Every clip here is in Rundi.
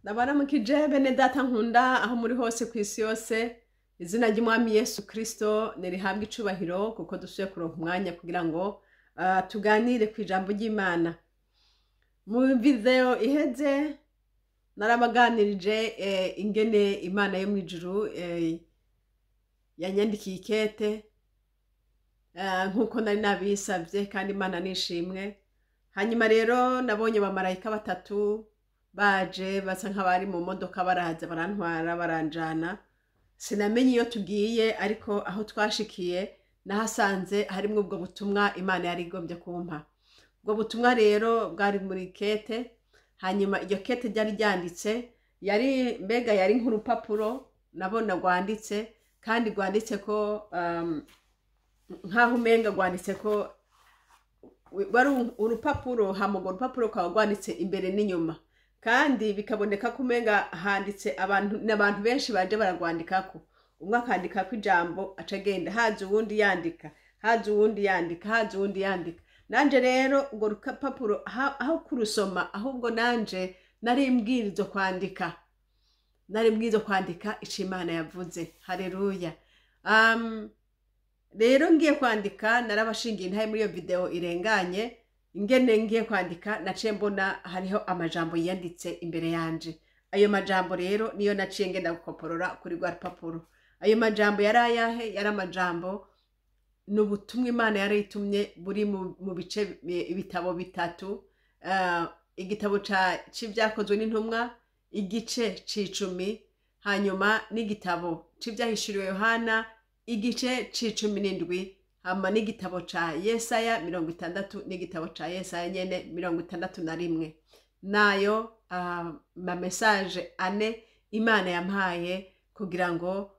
Ndabaramukije bene data nkunda aho muri hose ku isi yose, izina ry'umwami Yesu Kristo nirihabwe icubahiro kuko dusubiye kuronka umwanya kugira ngo tuganire ku ijambo ry'Imana. Mu video iheze narabaganirije ingene Imana yo mw'ijuru yanyandikiye ikete nkuko nari nabisavye, kandi Imana nishimwe. Hanyuma rero nabonye abamarayika batatu baje basa nk'abari mu modoka, baraza barantwara baranjana. Sinamenye iyo tugiye, ariko aho twashikiye nahasanze harimwo ubwo butumwa Imana yari igombye kumpa. Ubwo butumwa rero bwari muri kete, hanyuma iryo kete ryari ryanditse, yari mbega yari nk'urupapuro nabona rwanditse, kandi rwanditse ko nkaho umenga rwanditse ko wari urupapuro, hama urwo rupapuro rukaba rwanditse imbere n'inyuma, kandi bikaboneka ko umenga handitse abantu, n'abantu benshi baje bararwandikako. Umwe akandikako ijambo aca agenda, haza uwundi yandika, haza uwundi yandika, haza uwundi yandika. Nanje rero urwo rupapuro aho kurusoma, ahubwo nanje nari mbwirizwa kwandika, nari mbwirizwa kwandika ico Imana yavuze. Haleluya. Rero ngiye kwandika, narabashingiye intahe muri iyo video irenganye, ingene ngiye kwandika naciye mbona hariho amajambo yiyanditse imbere yanje. Ayo majambo rero niyo naciye ngenda gukoporora kuri rwa rupapuro. Ayo majambo yari ayahe? Yari amajambo ni ubutumwa Imana yari itumye buri mu bice ibitabo bitatu, igitabo c'ivyakozwe n'intumwa igice c'icumi, hanyuma n'igitabo c'ivyahishuliwe Yohana igice c'17, hama n'igitabo ca Yesaya 60 n'igitabo ca Yesaya nyene 61. Nayo ma message ane Imana yampaye kugira ngo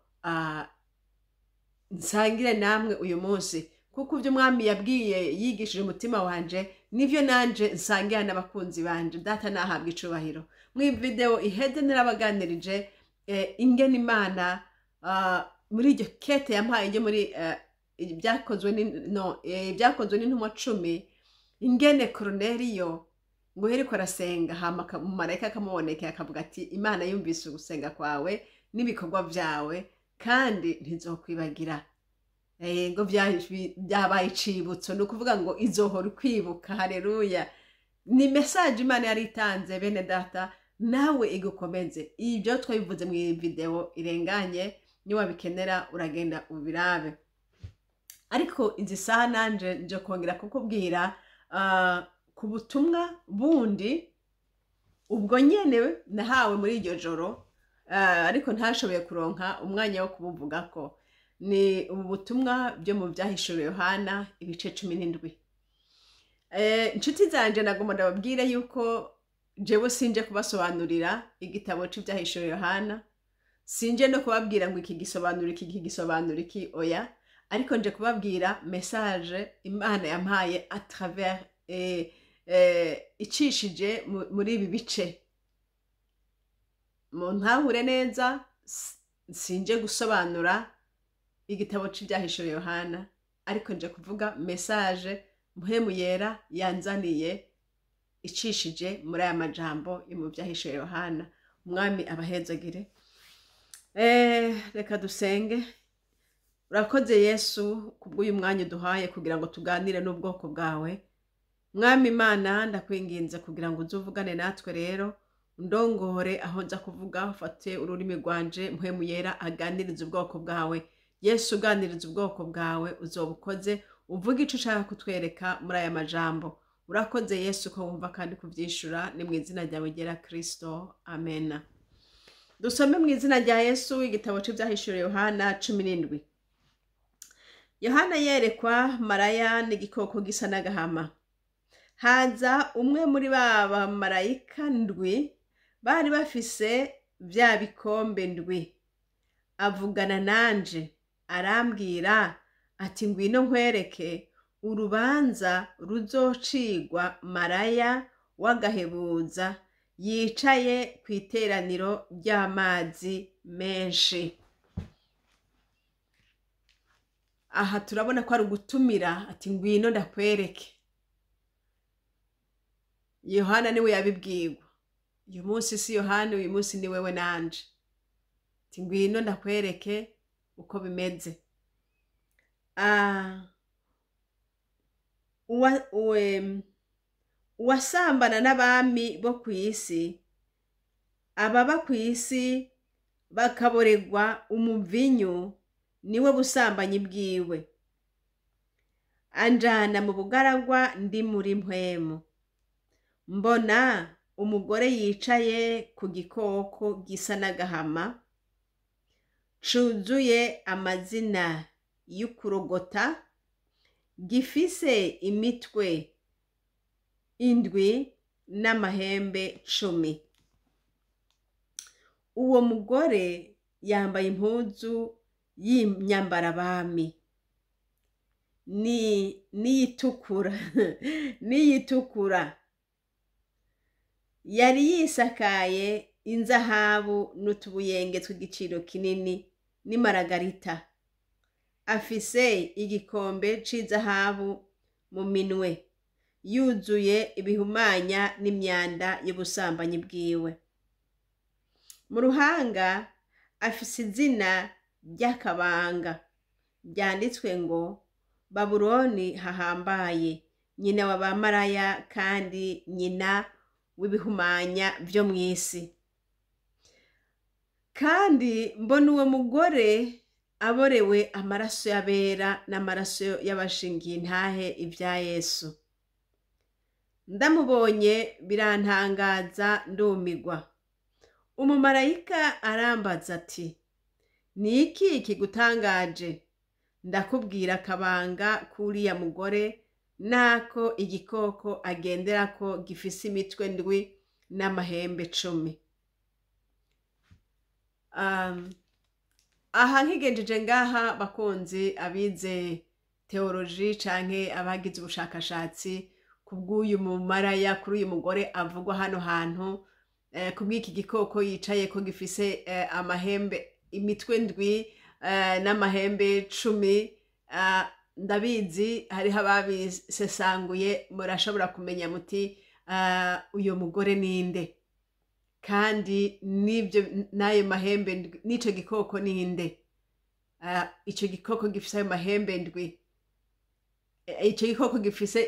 nsangire namwe uyu munsi, kuko ivyo Umwami yabwiye yigishije umutima wanje nivyo nanje nsangira n'abakunzi banje. Data nahabwa icubahiro. Muri video iheze narabaganirije ingene Imana muri iryo kete yampaye ryo muri ibyakozwe n'intumwa 10, ingene Korneliyo ngo yariko arasenga, hama umumarayika akamubonekera akavuga ati Imana yumvise ugusenga kwawe n'ibikorwa vyawe kandi ntizokwibagira. Ngo byabaye icibutso, ni ukuvuga ngo izohora ukwibuka. Haleluya. Ni message Imana yari itanze bene data, nawe igukomeze. Ibyo twabivuze mu video irenganye, niwabikenera uragenda ubirabe. Ariko izi saha nanje nje kongera kukubwira ku butumwa bundi ubwo nyene nahawe muri iryo joro, ariko ntashoboye kuronka umwanya wo kubuvugako. Ni ubu butumwa byo mu vyahishuriwe Yohana ibice 17. Inshuti zanje nagomba ndababwire yuko jewe sinje kubasobanurira igitabo c'ivyahishuwe Yohana, sinje no kubabwira ngo iki gisobanura iki, iki gisobanura iki, oya, ariko nje kubabwira message Imana yampaye à travers icishije muri ibi bice. Mu ntahure neza, sinje gusobanura igitabo c'ivyahishuwe Yohana, ariko nje kuvuga message Mpwemu Yera yanzaniye icishije muri aya majambo yo mu vyahishuwe Yohana. Umwami abahezagire. Reka dusenge. Urakoze Yesu kubw'uyu mwanya uduhaye kugira ngo tuganire n'ubwoko bwawe. Mwami Imana, ndakwinginze kugira ngo uzuvugane natwe rero, undongore aho nza kuvuga, ufate ururimi rwanje, Mpwemu Yera aganirize ubwoko bwawe. Yesu uganirize ubwoko bwawe, uzobukoze, uvuge ico ushaka kutwereka muri aya majambo. Urakoze Yesu ko wumva kandi kuvyishura, ni mu izina ryawe ryera Kristo, amena. Dusome mu izina rya Yesu igitabo c'ivyahishuwe Yohana 17. Yohana yerekwa maraya n'igikoko gisa n'agahama. Haza umwe muri ba bamarayika ndwi bari bafise vya bikombe ndwi, avugana nanje arambwira ati ngwino nkwereke urubanza ruzocigwa maraya w'agahebuza yicaye ku iteraniro ry'amazi menshi. Aha turabona ko ari ugutumira, ati ngwino ndakwereke. Yohana niwe yabibwirwa. Uyu munsi si Yohani, uyu munsi ni wewe nanje. Ati ngwino ndakwereke uko bimeze. Ah, uwasambana n'abami bo ku isi, ababa ku isi bakaboregwa umuvinyu, niwe busambanyi bwiwe. Anjana mu bugaragwa ndi muri mpwemu, mbona umugore yicaye ku gikoko gisa n'agahama, cuzuye amazina y'ukurogota, gifise imitwe 7 n'amahembe 10. Uwo mugore yambaye impuzu y'imyambarabami ni niyitukura niyitukura, yari yisakaye inzahabu n'utubuyenge tw'igiciro kinini n'imaragarita, afise igikombe c'izahabu mu minwe, yuzuye ibihumanya n'imyanda y'ubusambanyi bwiwe. Mu ruhanga afise izina ry'akabanga ryanditswe ngo Babuloni hahambaye, nyina wa bamaraya kandi nyina w'ibihumanya vyo mw'isi. Kandi mbona uwo mugore aborewe amaraso y'abera n'amaraso y'abashingiye intahe ibya Yesu. Ndamubonye birantangaza ndumigwa. Umumarayika arambaza ati ni iki kigutangaje? Ndakubwira akabanga k'uriya mugore nako igikoko agenderako gifise imitwe 7 n'amahembe 10. Aha nkigenjeje ngaha, bakunzi abize teoloji canke abagize ubushakashatsi kubw'uyu mumaraya, kuri uyu mugore avugwa hano hantu, kubw'iki gikoko yicaye ko gifise amahembe, imitwe 7 n'amahembe 10, ndabizi hariho ababisesanguye, murashobora kumenya muti uyu mugore ninde, kandi n'ibyo n'ayo mahembe n'ico gikoko ninde. Ico gikoko gifise ayo mahembe 7, ico gikoko gifise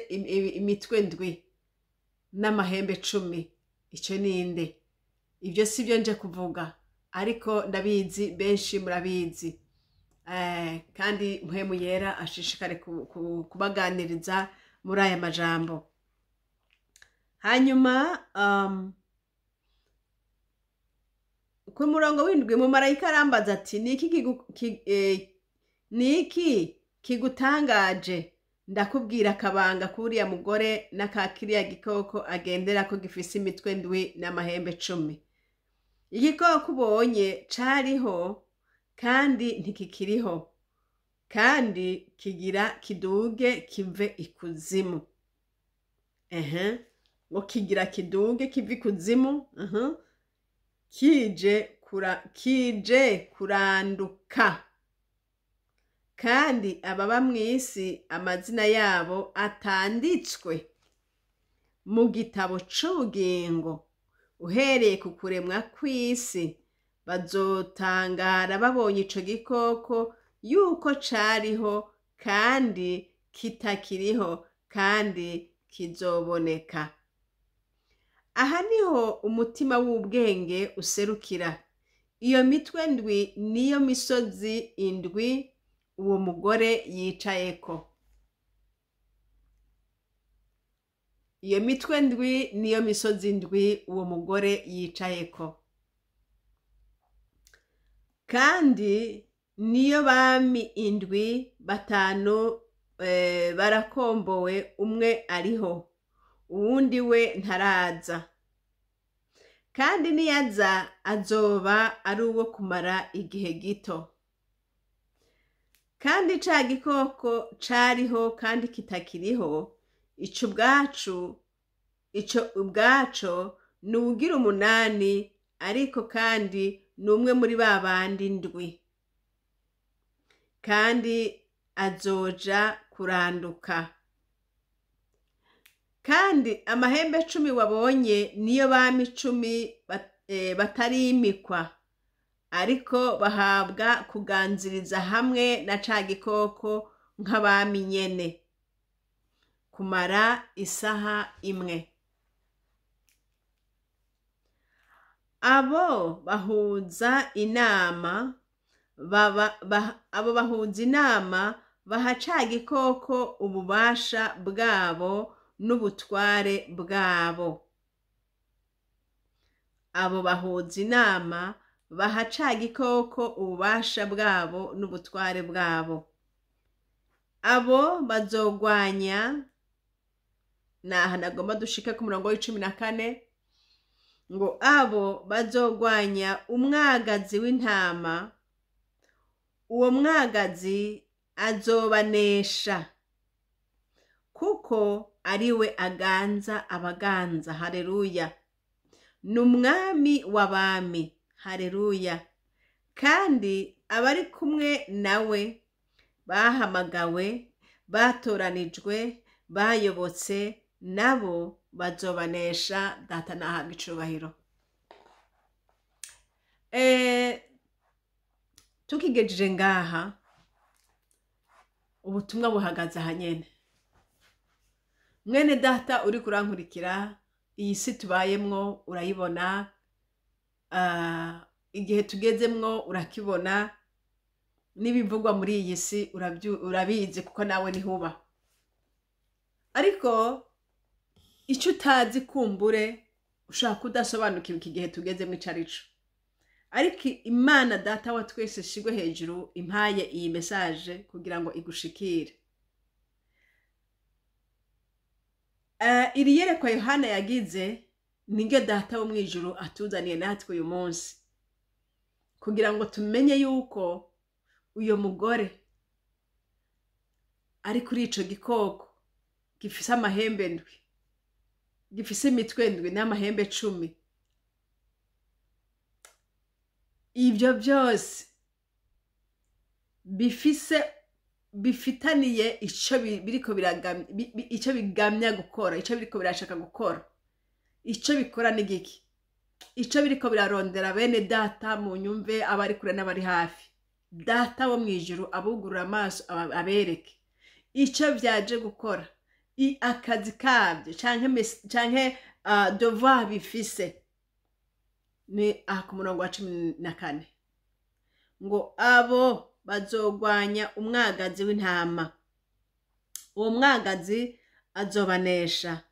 imitwe 7 n'amahembe 10, ico ninde? Ibyo si byo nje kuvuga, ariko ndabizi benshi murabizi. Kandi Mpwemu Yera ashishikare kubaganiriza muri aya majambo. Hanyuma ku murongo w'7, umumarayika arambaza ati niki kigutangaje? Ndakubwira akabanga k'uriya mugore n'aka kiriya gikoko agenderako gifise imitwe 7 n'amahembe 10. Igikoko ubonye cariho kandi ntikikiriho, kandi kigira kiduge kive ikuzimu. Ngo kigira kiduge kive ikuzimu, kije kuranduka, kandi ababa mw'isi amazina yabo atanditswe mu gitabo c'ubugingo uhereye ku kuremwa kw'isi, bazotangara babonye ico gikoko yuko cariho kandi kitakiriho kandi kizoboneka. Aha niho umutima w'ubwenge userukira. Iyo mitwe 7 niyo misozi 7 uwo mugore yicayeko. Iyo mitwe 7 niyo misozi 7 uwo mugore yicayeko. Kandi niyo bami 7, 5 barakombowe, umwe ariho, uwundi we ntaraza. Kandi niyaza azoba ari uwo kumara igihe gito. Kandi ca gikoko cariho kandi kitakiriho, ico ubwaco ni uwugira 8, ariko kandi ni umwe muri ba bandi 7. Kandi azoja kuranduka. Kandi amahembe 10 wabonye niyo bami 10 batarimikwa, ariko bahabwa kuganziriza hamwe na ca gikoko nk'abami nyene kumara isaha imwe. Abo bahuza inama baha ca gikoko ububasha bwabo n'ubutware bwabo. Abo bahuza inama baha ca gikoko ububasha bwabo n'ubutware bwabo. Abo bazogwanya, naha nagomba dushike ku murongo w'14, ngo abo bazogwanya umwagazi w'intama, uwo mwagazi azobanesha, kuko ariwe aganza abaganza. Haleluya! N'umwami w'abami. Haleluya! Kandi abari kumwe nawe bahamagawe, batoranijwe, bayobotse, nabo bazobanesha. Data nahabwa icubahiro. Tukigejeje ngaha, ubutumwa buhagaze aha nyene. Mwene data uri kurankurikira, iyi si tubayemwo urayibona, igihe tugezemwo urakibona, n'ibivugwa muri iyi si urabizi kuko nawe nihuba. Ariko icyo utazi kumbure ushaka kudasobanukirwa iki gihe tugezemwo ico arico. Ariko Imana Data wa twese ishigwe hejuru impaye iyi message kugira ngo igushikire. Iri yerekwa Yohana yagize niryo Data wo mw'ijuru atuzaniye natwe uyu munsi, kugira ngo tumenye yuko uyo mugore ari kuri ico gikoko gifise amahembe 7, gifise imitwe 7 n'amahembe 10. Ibyo byose bifitaniye ico biriko biragamya, ico bigamya gukora, ico biriko birashaka gukora, ico bikora ni giki, ico biriko birarondera. Bene data mu nyumve, abari kure n'abari hafi, Data wo mw'ijuru abugurura amaso abereke ico vyaje gukora, akazi kabyo canke devoir bifise. Ni aha ku murongo wa 14, ngo abo bazogwanya umwagazi w'intama, uwo mwagazi azobanesha,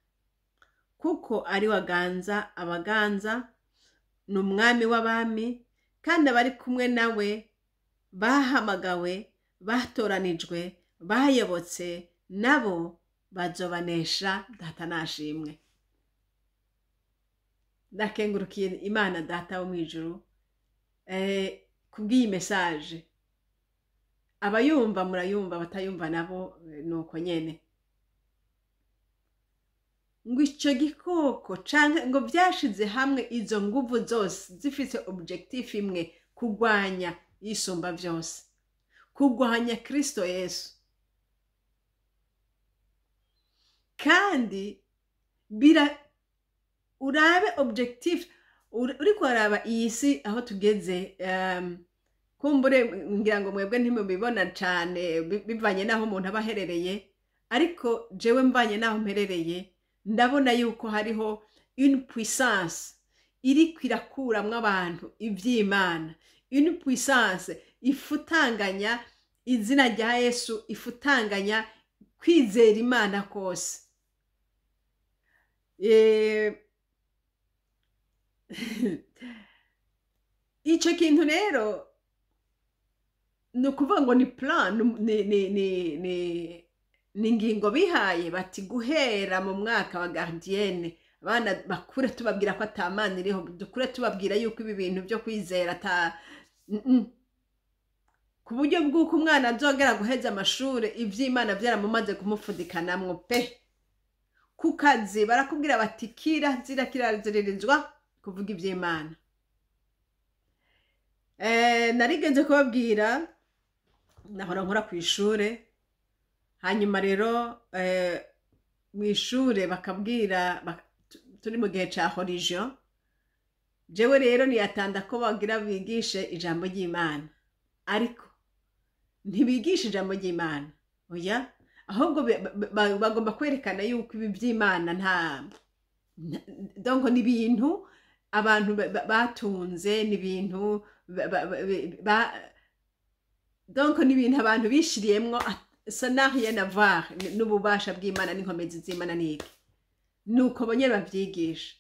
kuko ari waganza abaganza, ni umwami w'abami, kandi abari kumwe nawe bahamagawe, batoranijwe, bayobotse, nabo bazobanesha. Data nashimwe. Ndakengurukiye Imana Data wo mw'ijuru kubw'iyi message. Abayumva murayumva, abatayumva nabo nuko nyene. Ngo ico gikoko canke ngo vyashize hamwe izo nguvu zose zifise objectif imwe, kugwanya isumba vyose, kugwanya Kristo Yesu. Kandi urabe objectif uriko uraraba iyi si aho tugeze, kumbure ngira ngo mwebwe ntimubibona cane bivanye naho umuntu aba aherereye, ariko jewe mvanye naho mperereye ndabona yuko hariho une puissance iriko irakuramwo abantu ivy'Imana, une puissance ifutanganya izina rya Yesu, ifutanganya kwizera Imana kose. Ico kintu rero ni ukuvuga ngo ni plan, ni ingingo bihaye bati guhera mu mwaka wa gardienne abana bakure tubabwira ko atamana iriho, dukure tubabwira yuko ibi bintu byo kwizera ata ku buryo bw'uko umwana azogera guheza amashure ivy'Imana vyaramumaze kumufudikanamwo pe. Ku kazi barakubwira bati kira zira kiraziririzwa kuvuga ivy'Imana. Narigenze kubabwira nahora nkora kw'ishure, hanyuma rero Mu ishure bakabwira turi mu gihe ca religion. Jewe rero niyatanda ko bagira bigishe ijambo ry'Imana, ariko ntibigisha ijambo ry'Imana, oya, ahubwo bagomba kwerekana yuko ibi by'Imana nta donc ni ibintu abantu batunze, ni ibintu donc ni ibintu abantu bishiriyemwo, ça n'a rien à voir n'ububasha bw'Imana n'inkomezi z'Imana. Niki nuko bo nyene bavyigisha,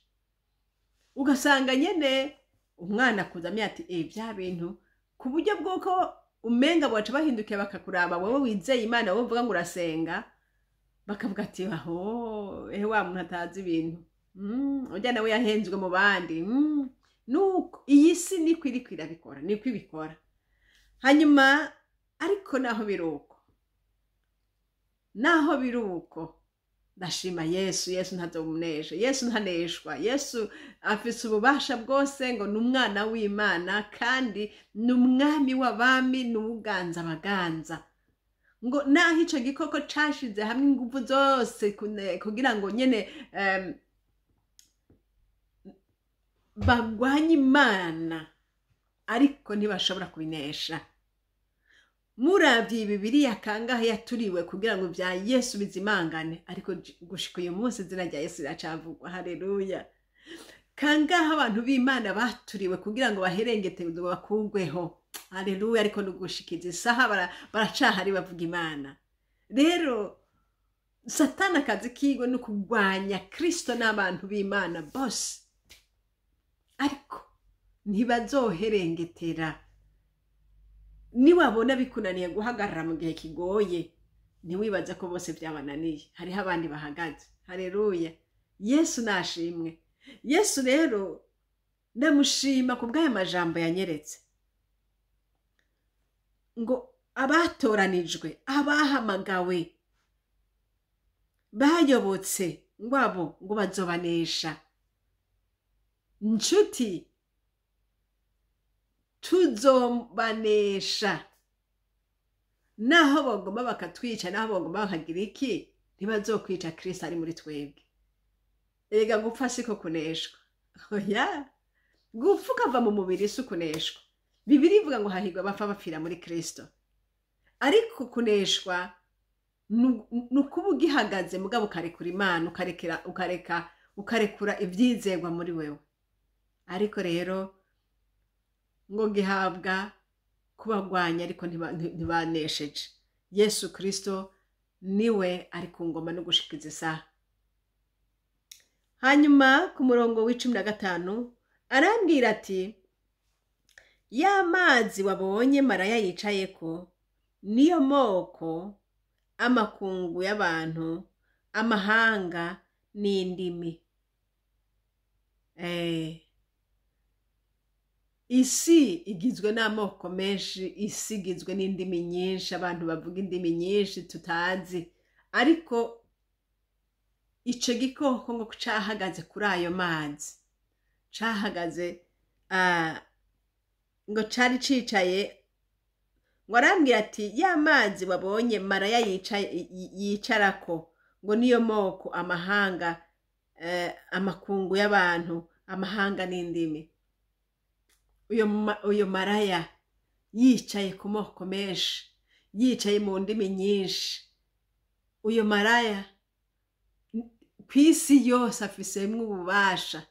ugasanga nyene umwana akuzamye ati bya bintu, ku buryo bw'uko umenga baca bahindukiye bakakuraba wowe wizeye Imana, wowe uvuga ngo urasenga, bakavuga ati: "Aho ehe, wa muntu atazi ibintu, urya nawe yahenzwe mu bandi." Nuko iyi si niko iriko irabikora, niko ibikora. Hanyuma ariko naho biri uko, ndashima Yesu. Yesu ntazomunesha, Yesu ntaneshwa, Yesu afise ububasha bwose, ngo ni umwana w'Imana kandi ni umwami w'abami, ni uwuganza abaganza. Ngo naho ico gikoko cashize hamwe inguvu zose kugira ngo nyene bagwanye Imana, ariko ntibashobora kubinesha. Muravye Bibiliya, kangahe yaturiwe kugira ngo ibya Yesu bizimangane, ariko gushika uyu munsi izina rya Yesu riracavugwa. Haleluya! Kangahe abantu b'Imana baturiwe kugira ngo baherengete, ngo bakugweho? Haleluya! Ariko no gushikiza isaha baracahari, bavuga Imana. Rero Satani akazi kiwe ni ukugwanya Kristo n'abantu b'Imana bose, ariko ntibazoherengetera. Niwabona bikunaniye guhagarara mu gihe kigoye, ntiwibaze ko bose byabananiye, hariho abandi bahagaze. Hareruya! Yesu nashimwe. Yesu rero ndamushima ku bw'aya majambo yanyeretse, ngo abatoranijwe, abahamagawe, bayobotse, ngo abo ngo bazobanesha. Nshuti, tuzobanesha. Naho bagomba bakatwica, naho bagomba bakagira iki, ntibazokwica Kristo ari muri twebwe. Erega gupfa siko kuneshwa, oya. Gupfa ukava mu mubiri si ukuneshwa. Bibiri ivuga ngo hahirwa abapfa bapfira muri Kristo. Ariko kuneshwa ni ukuba ugihagaze, mugabo ukarekura Imana, ukarekera, ukareka, ukarekura ibyizerwa muri wewe. Ariko rero ngo gihabwa kubagwanya, ariko ntibanesheje. Yesu Kristo niwe ari ku ngoma no gushikiza isaha. Hanyuma ku murongo wa 15 arambwira ati: "Ya mazi wabonye maraya yicayeko niyo moko, amakungu y'abantu, amahanga n'indimi." Isi igizwe n'amoko menshi, isi igizwe n'indimi nyinshi, abantu bavuga indimi nyinshi tutazi. Ariko ico gikoko ngo cahagaze kuri ayo mazi, cahagaze, ngo cari cicaye. Ngo arambwira ati: "Ya mazi wabonye maraya yicarako ngo niyo moko, amahanga, amakungu y'abantu, amahanga n'indimi." Uyo maraya yicaye ku moko menshi, yicaye mu ndimi nyinshi. Uyo maraya ku isi yose afisemwo ububasha.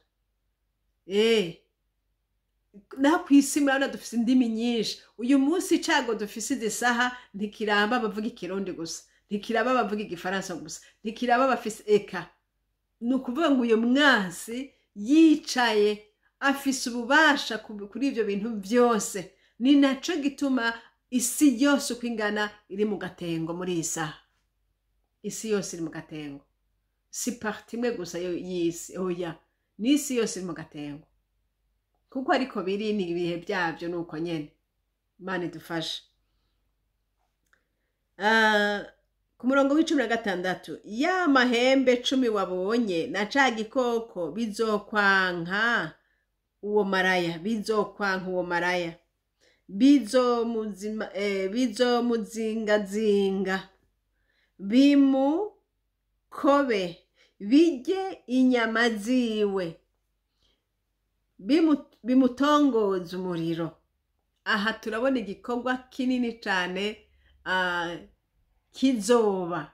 Naho ku isi murabona dufise indimi nyinshi. Uyu munsi icago dufise izi saha ntikiraba abavuga Ikirundi gusa, ntikiraba abavuga Igifaransa gusa, ntikiraba abafise eka. Ni ukuvuga ngo uyu mwansi yicaye, afise ububasha kuri ivyo bintu vyose. Ni naco gituma isi yose uko ingana iri mu gatengo muri iyi saha. Isi yose iri mu gatengo, si partie imwe gusa y'isi, oya, n'isi yose iri mu gatengo, kuko ariko biri, ni ibihe byabyo, nuko nyene. Imana idufashe. Ku murongo wa 16: "Ya mahembe 10 wabonye na ca gikoko bizokwanka uwo maraya, bizokwanka uwo maraya, bizomuzingazinga, bimu Ibikobe bijye inyama ziwe, bimutongoza umuriro. Aha turabona igikorwa kinini cyane kizoba,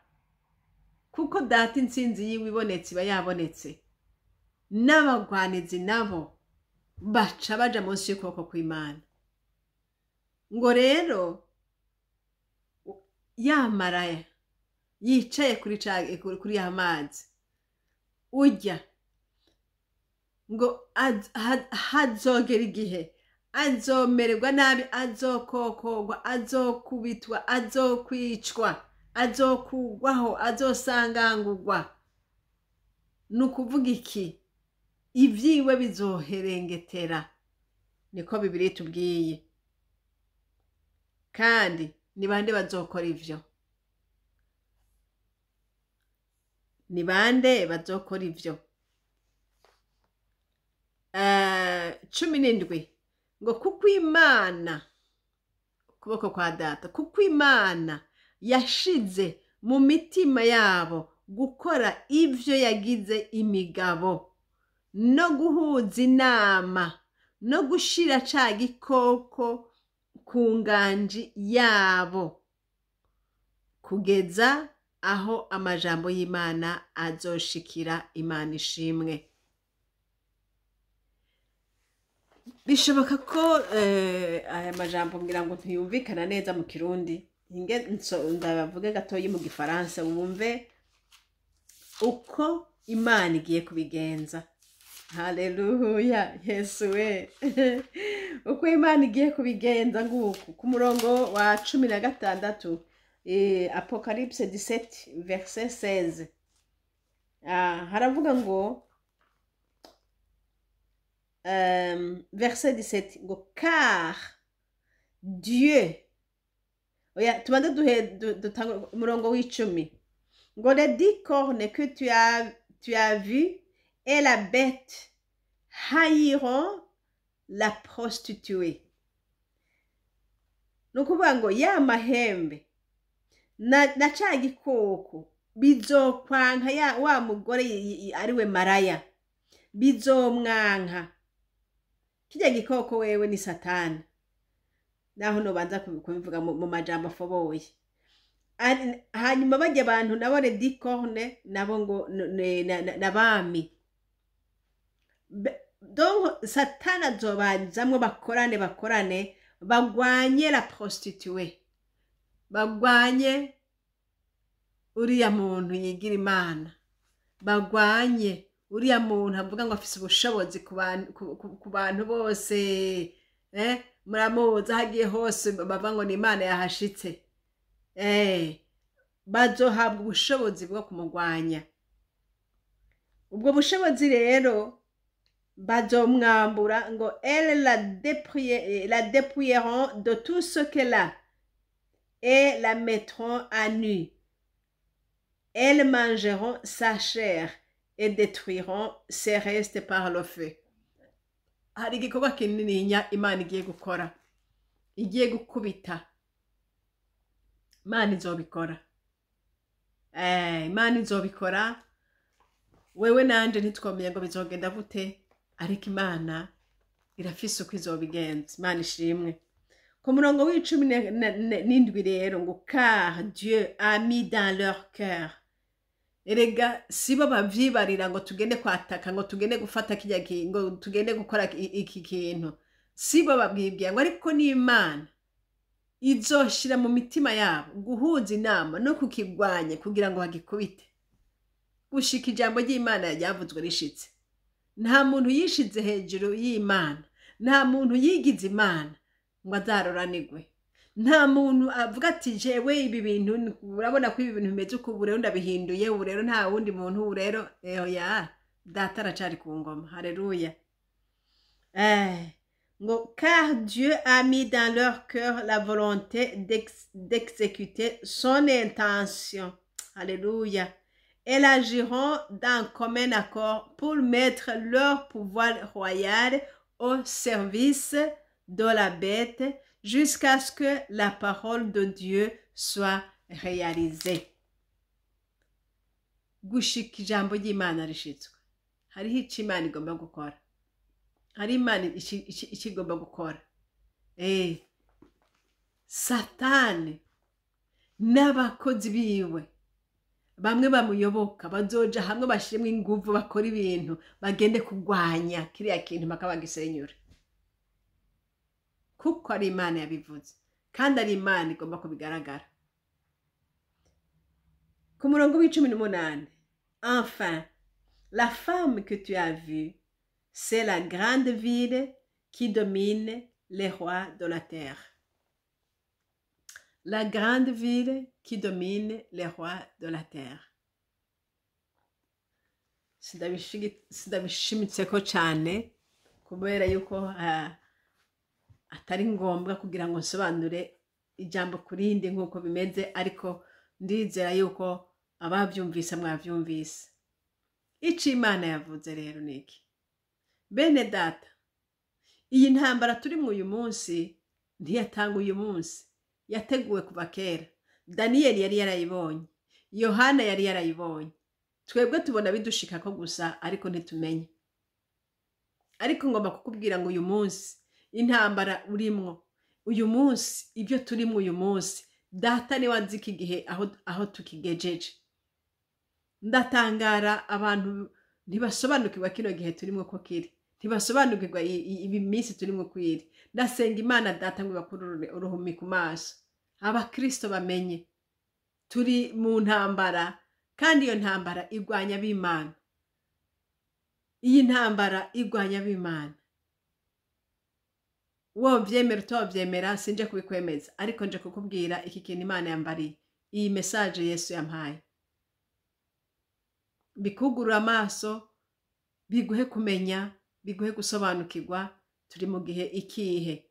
kuko Data intsinzi yiwe ibonetse iba yabonetse, n'abagwanizi nabo baca baja munsi y'ukuboko kw'Imana. Ngo rero yamaraya yicaye kuri ya mazi ujya, ngo hazogera igihe azomererwa nabi, azokokogwa, azokubitwa, azokwicwa, azokugwaho, azosangangurwa. Ni ukuvuga iki? Ibyiwe bizoherengetera, niko Bibiri tubwiye. Kandi ni bande bazokora ivyo? Ni bande bazokora ivyo? 17 ngo kuko Imana, ukuboko kwa Data, kuko Imana yashize mu mitima yabo gukora ivyo yagize imigabo, no guhuza inama, no gushira ca gikoko ku nganji yabo, kugeza aho amajambo y'Imana azoshikira. Imana ishimwe. Bishoboka ko aya majambo ngira ngo ntiyumvikana neza mu Kirundi, ndabavuge gatoyi mu Gifaransa wumve uko Imana igiye kubigenza. Haleluya, Yesu we! Uko Imana igiye kubigenza nguku ku murongo wa 16, Apocalypse 17 verset 16, haravuga ngo verset 17 ngo car Dieu, oya, tubanze duhe dutange umurongo w'10, ngo les 10 cornes que tu as vues et la bête haïront la prostituée. Ni ukuvuga ngo ya mahembe na ca gikoko bizokwanka ya wa mugore ariwe maraya, bizomwanka. Kirya gikoko wewe ni Satani, naho nobanza kubivuga mu majambo afoboye. Hanyuma barya abantu nabo, les 10 cornes nabo ngo n'abami. Donc Satani azobazamwo, bakorane, bakorane, bagwanye la prostituée, bagwanye uriya muntu yigira Imana, bagwanye uriya muntu avuga ngo afise ubushobozi ku bantu bose. Muramuzi, aho agiye hose bavuga ngo ni Imana yahashitse. Bazohabwa ubushobozi bwo kumugwanya. Ubwo bushobozi rero bazomwambura, ngo elle la dépouilleront de tout ce qu'elle a et la mettront à nu. Elles mangeront sa chair et détruiront ses restes par le feu. Hari igikorwa kinininya Imana igiye gukora, igiye gukubita. Imana izobikora. Imana izobikora. Wewe nanje ntitwomenya ngo bizogenda gute, ariko Imana irafise uko izobigenza. Imana ishimwe. Ku murongo w'17 rero ngo car Dieu a mis dans leur cœur. Erega sibo bavyibarira ngo tugende kwataka, ngo tugende gufata kirya, ngo tugende gukora iki kintu, sibo babwibwira ngo, ariko ni Imana izoshira mu mitima yabo guhuza inama no kukigwanya, kugira ngo bagikubite gushika ijambo ry'Imana ryavuzwe rishitse. Nta muntu yishize hejuru y'Imana, nta muntu yigize Imana ngo azaroranigwe. Nta muntu avuga ati jewe ibi bintu, urabona ko ibi bintu bimeze uku, ubu rero ndabihinduye, ubu rero nta wundi muntu, ubu rero oya. Data aracari ku ngoma. Haleluya. Ngo car Dieu a mis dans leur cœur la volonté d'exécuter son intention. Alléluia. Elles agiront d'un commun accord pour mettre leur pouvoir royal au service de la bête jusqu'à ce que la parole de Dieu soit réalisée. Gushika ijambo ry'Imana rishitswe, hariho ico Imana igomba gukora, hari Imana ico igomba gukora. Satani n'abakozi biwe bamwe bamuyoboka bazoja hamwe, bashiremwo inguvu, bakora ibintu, bagende kurwanya kiriya kintu mpaka bagisenyura, kuko ari Imana yabivuze kandi ari Imana igomba kubigaragara. Ku murongo w'18: "Enfin, la femme que tu as vue, c'est la grande ville qui domine les rois de la terre." La grande ville qui domine les rois de la terre. Sindabishimitseko cane kubera yuko atari ngombwa kugira ngo nsobanure ijambo ku rindi nk'uko bimeze, ariko ndizera yuko abavyumvise mwavyumvise. Ico Imana yavuze rero ni iki? Bene data, iyi ntambara turimwo uyu munsi ntiyatanga uyu munsi, yateguwe kuva kera. Daniyeli yari yarayibonye, Yohana yari yarayibonye. Twebwe tubona bidushikako gusa, ariko ntitumenye. Ariko ngomba kukubwira ngo uyu munsi intambara urimwo uyu munsi, ibyo turimwo uyu munsi, Data niwe azi iki gihe aho tukigejeje. Ndatangara, abantu ntibasobanukirwa kino gihe turimwo ko kiri, ntibasobanukirwa ibi minsi turimwo ko iri. Ndasenga Imana Data ngo ibakurure uruhumi ku maso, abakristo bamenye turi mu ntambara, kandi iyo ntambara igwanya ab'Imana. Iyi ntambara igwanya ab'Imana. Wovyemera utovyemera, sinje kubikwemeza, ariko nje kukubwira iki kintu Imana yambariye, iyi message Yesu yampaye, bikugurura amaso, biguhe kumenya, biguhe gusobanukirwa turi mu gihe ikihe.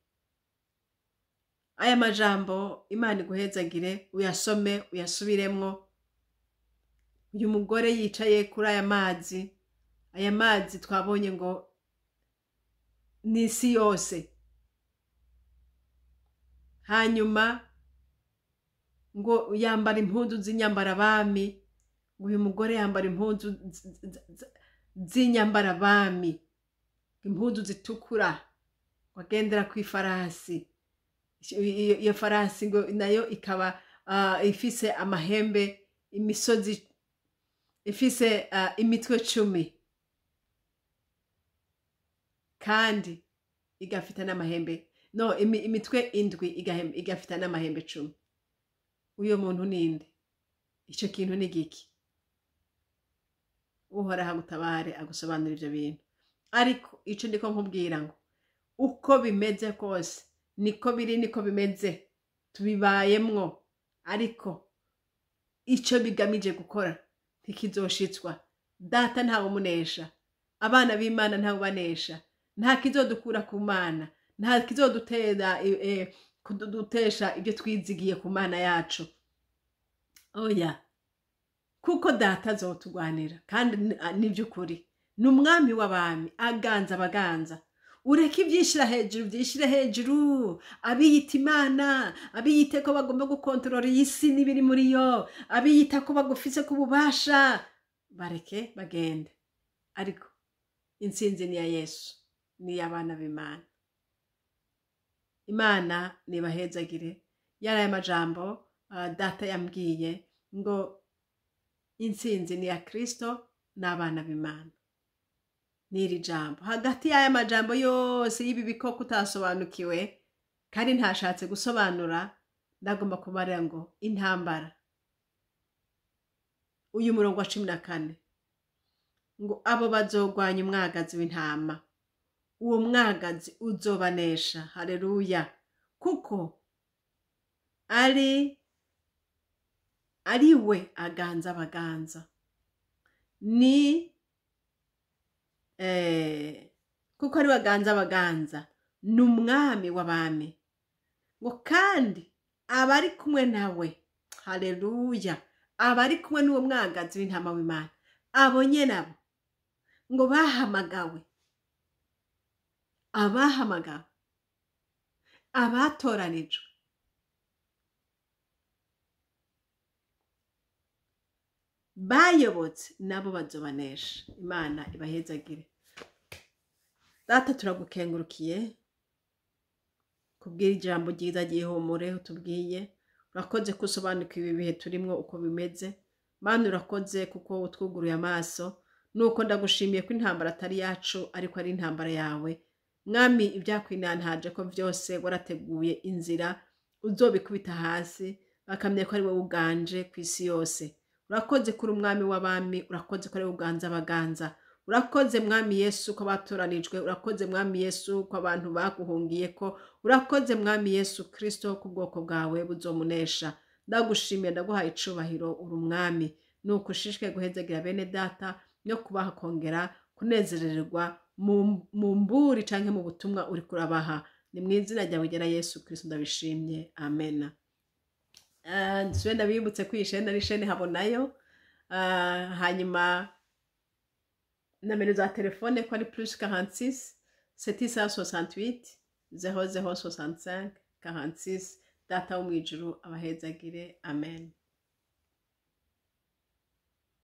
Aya majambo, Imana iguhezagire, uyasome, uyasubiremwo. Uyu mugore yicaye kuri aya mazi, aya mazi twabonye ngo ni isi yose. Hanyuma ngo yambara impuzu z'inyambarabami, ngo uyu mugore yambara impuzu z'inyambarabami, impuzu zitukura, ngo agendera ku ifarasi. Iyo farasi ngo nayo ikaba ifise amahembe, imisozi ifise imitwe 10, kandi igafita n'amahembe, no imitwe 7, igafita n'amahembe 10. Uyo muntu ninde? Ico kintu ni giki? Uhoraho agutabare, agusobanurira ivyo bintu. Ariko ico ndiko nkubwira ngo uko bimeze kose, niko biri, niko bimeze, tubibayemwo, ariko ico bigamije gukora ntikizoshitswa. Data ntawe umunesha, abana b'Imana ntawe ubanesha, nta kizodukura ku Mana, nta kizodutera kudutesha ibyo twizigiye ku Mana yacu. Oya, kuko Data azotugwanira, kandi ni by'ukuri ni umwami w'abami, aganza abaganza. Ureke ibyishira hejuru byishire hejuru, abiyita Imana, abiyita ko bagomba gukontorora iyi si n'ibiri muri yo, abiyita ko bagufise ku bubasha, bareke bagende. Ariko intsinzi ni iya Yesu, ni iy'abana b'Imana. Imana nibahezagire. Yari aya majambo Data yambwiye ngo intsinzi ni iya Kristo n'abana b'Imana. N'iri jambo, hagati y'aya majambo yose y'ibi bikoko utasobanukiwe kandi ntashatse gusobanura, ndagomba kubarira ngo intambara, uyu murongo wa 14 ngo abo bazogwanya umwagazi w'intama, uwo mwagazi uzobanesha. Haleluya! Kuko ari we aganza abaganza, ni kuko ari we aganza abaganza, ni umwami w'abami, ngo kandi abari kumwe nawe. Haleluya! Abari kumwe n'uwo mwagazi w'intama w'Imana, abo nyene abo ngo bahamagawe, abahamagawe, abatoranijwe. Bayobotse nabo bazobanesha. Imana ibahezagire. Data, turagukengurukiye kubwira ijambo ryiza ryihumure utubwiye. Urakoze ko usobanukiwe ibi bihe turimwo uko bimeze. Mana, urakoze kuko utwuguruye amaso. Nuko ndagushimiye ko intambara atari yacu, ariko ari intambara yawe. Mwami, ibyakwinantaje ko byose warateguye inzira uzobikubita hasi, bakamenya ko ari wowe uganje ku isi yose. Urakoze kuri umwami w'abami, urakoze ko ari wowe uganza abaganza. Urakoze, Mwami Yesu, ko batoranijwe. Urakoze, Mwami Yesu, ko abantu baguhungiye ko. Urakoze, Mwami Yesu Kristo, ko ubwoko bwawe buzomunesha. Ndagushimiye, ndaguhaye icubahiro, uri umwami. Nuko ushishikaye guhezagira bene data no kubaha kongera kunezererwa mu mburi canke mu butumwa uri kurabaha. Ni mu izina ryawe ryera Yesu Kristo ndabishimye, amena. Nsubire ndabibutse ko iyi shene ari shene Habonayo. Hanyuma nomero za telefone ko ari +46 768 00 65 46. Data wo mu ijuru abahezagire, amen.